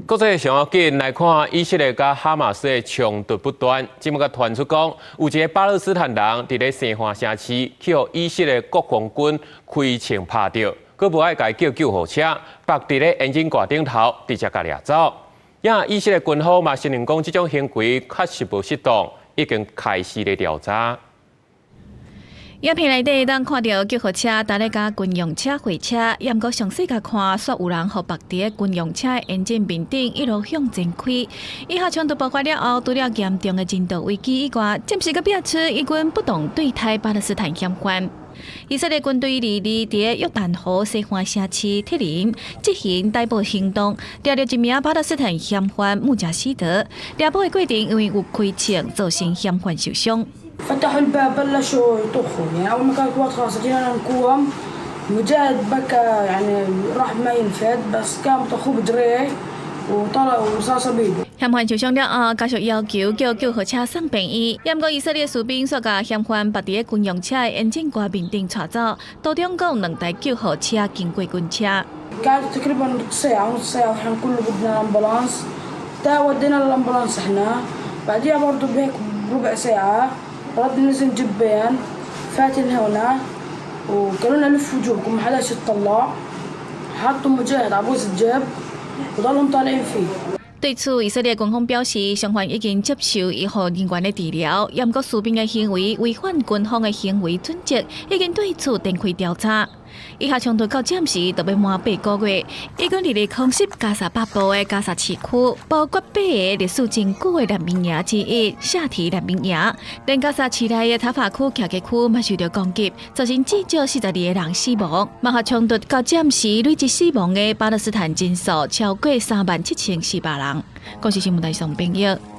國際上要緊來看，以色列佮哈馬斯的衝突不斷，這擺閣傳出講，有一个巴勒斯坦人佇咧西岸城市，去予以色列國防軍開槍拍著，閣無愛共伊叫救護車，縛佇咧引擎蓋頂頭，直接共掠走。也以色列軍方嘛承認講，這種行為確實無適當，已經開始咧調查。影片內底會當看著救護車佇咧佮軍用車會車，毋過詳細共看，煞有人予縛佇軍用車的引擎面頂一路向前開。以哈衝突爆發了後，除了嚴重的人道危機以外，暫時閣變出以軍不當對待巴勒斯坦嫌犯。以色列軍隊禮二佇約旦河西岸城市鐵林執行逮捕行動，抓著一名巴勒斯坦嫌犯穆賈希德。抓捕的過程因為有開槍造成嫌犯受傷。 فتحوا الباب بلشوا يطخوا، يعني اول ما كانت واضحه خلاص جينا نقوم، مجاهد بكى، يعني راح ما ينفد، بس كان طخوه بجريه وطلع رصاصه بيده。嫌犯受傷了後，家屬要求叫救護車送病院，毋過以色列士兵煞共嫌犯縛佇軍用車的引擎蓋面頂帶走，途中閣有兩台救護車經過軍車。 قعدوا تقريبا ساعة ونص ساعة واحنا كله بدنا امبولانس، تا ودينا الامبولانس احنا. بعديها برضه بهيك بربع ساعة رد نزل جبين فاتن هنا وقالوا لنا لفوا وجوهكم، ما حداش يطلع. حطوا مجاهد على بوز الجيب وضلهم طالعين فيه。對此，以色列軍方表示，傷患已經接受醫護人員的治療，毋過士兵的行為違反軍方的行為準則，已經對此展開調查。以哈衝突到暫時都欲滿八個月，以軍佇咧空襲加薩北部的加薩市區，包括八个歷史真久的難民營之一夏提難民營，連加薩市內的塔法區徛家區嘛受著攻擊，造成至少42個人死亡。馬哈衝突到暫時累計死亡的巴勒斯坦人數超過37,400人。公視新聞台上編譯。